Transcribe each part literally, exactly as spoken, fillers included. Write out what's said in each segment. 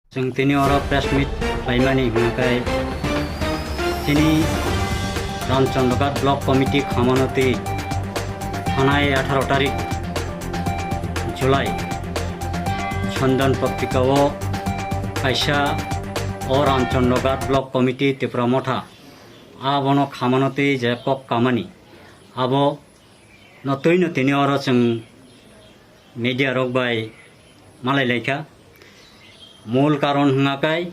Chwng tini oro press meet khlaimani hwnkhai chini Ramchandra Ghat Block Committee khamano twi thanai atharo tarik July Sandan Patrika o kaisa o Ramchandra Ghat Block Committee Tipra Motha abono khamano twi je kok kamani abo no twi no tini oro chwng media rok bai malai laikha. Mul karon hwnga kai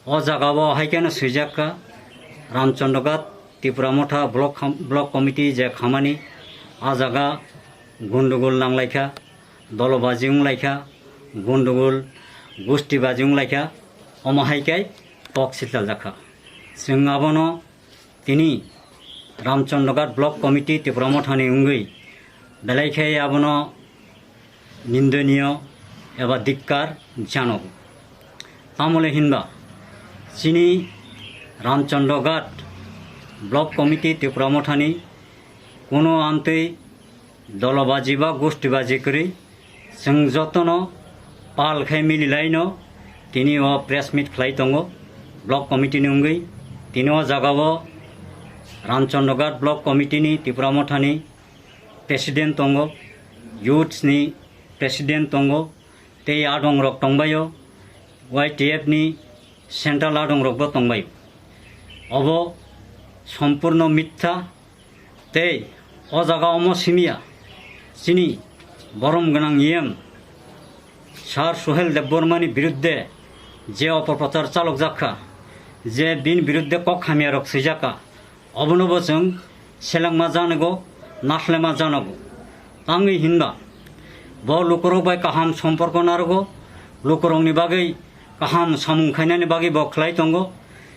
o jaga o hai kheno swijak kha Ramchandra Ghat Tipra Motha block kham-, block committee je khamani a jaga gundugul nang laikha, dolobaji wng laikha, gundugul gusti baji wng laikha, omo hai kai kok sital jakha. Chwng abono tini Ramchandra Ghat Block Committee Tipra Mothani wngwi belai khe abono nindoniyo eba dikkar janogo. Tamole hinba chini Ramchandra Ghat Block Committee Tipra Mothani kuno amtwi dolobaji ba gustibaji kwrwi chwng jotono pal khai mililaino tini o press meet khlai tongo block committee ni wngwi. Tini o jaga o Ramchandra Ghat Block Committee ni Tipra Mothani president tongo, youths ni president tongo, tei adong rok tongbaio, Y T F ni central adong rok bo tongbaio. Obo sompurno mitha. Tei o jaga omo simiya chini borom gwnang E M Sir Suhel Debbarmani birudde je opoprochar chalokjak kha, je bini birudde kok hamya rok swijak kha, obono bo chwng selengma janogo, naslema janogo. Tangwi hinba bo lukurok bai kaham somporko narogo, lukurokni bagwi kaham samung khainani bagwi bo khlai tongo.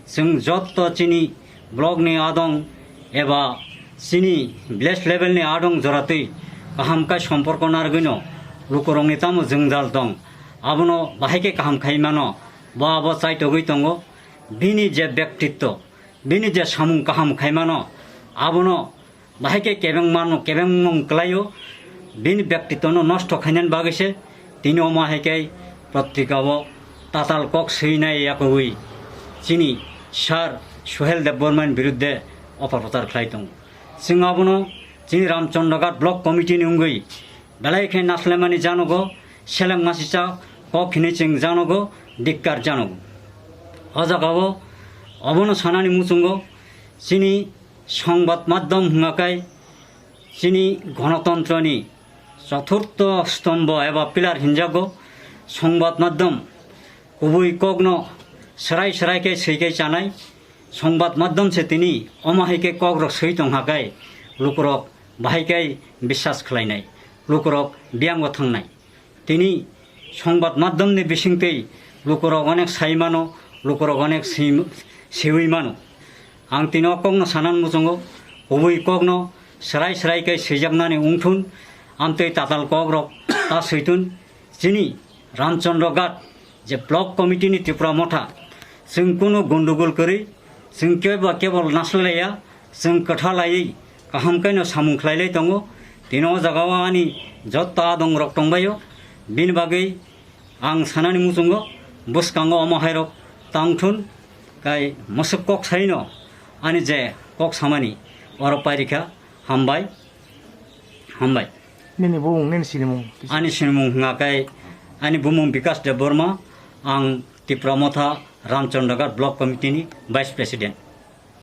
Chwng jotto chini block ni adong eba chini village level ni adong joratwi kaham kai somporko narwgwino lukurokni tamo jwngjal tong, abono bahai khe kaham khai mano, bo abo chaitogwi tongo. Bini je bektitto, bini je samung kaham khai mano, abono bahai khe kebeng mano, kebeng mung kwlaio, bini bektitwno nosto khainani bagwi se tini omo hai khe patrika o tatal kok swinai yakogwi chini Sir Suhel Debbarmani birudde opoprochar khlai tongo. Chwng abono chini Ramchandra Ghat Block Committee ni wngwi belai khe naslemani janogo, seleng masicha kok hinwi chwng janogo, dikkar janogo. O jaga o obono sanani muchungo chini Songbad maddom hwnga kai chini gonotontroni choturtho stombho eba pillar hinjago. Songbad maddom kubui kokno swrai swrai khe swi khe chanai. Songbad maddom se tini omo hai khe kokrok swi tong ha kai lukurok bahai khe biswas khlainai, lukurok biyango thangnai. Tini songbad maddom ni bisingtwi lukurok onek sai mano, lukurok onek si-, siwi mano. Ang tini o kokno sanan muchungo, kubui kokno swrai swrai khe swijaknani wngthun, amtwi tatal kokrok ta switun. Chini Ramchandra Ghat je block committee ni Tipra Motha, chwng kunu gundugul kwrwi, chwng kebo kebol naslaiya, chwng kwtha laiwi kaham khaino samung khlailai tongo. Tini o jaga o ani jotto adong rok tongbaio, bini bagwi ang sanani muchungo bwskango omo hai rok tangthun, kai mwswk kok saino ani je kok samani oro pairikha. Hambai, hambai. Nini bumung, nini sinimung? Ani sinimung hwnga kai ani bumung Bikas Debbarma, ang Tipra Motha Ramchandra Ghat Block Committee ni Vice President.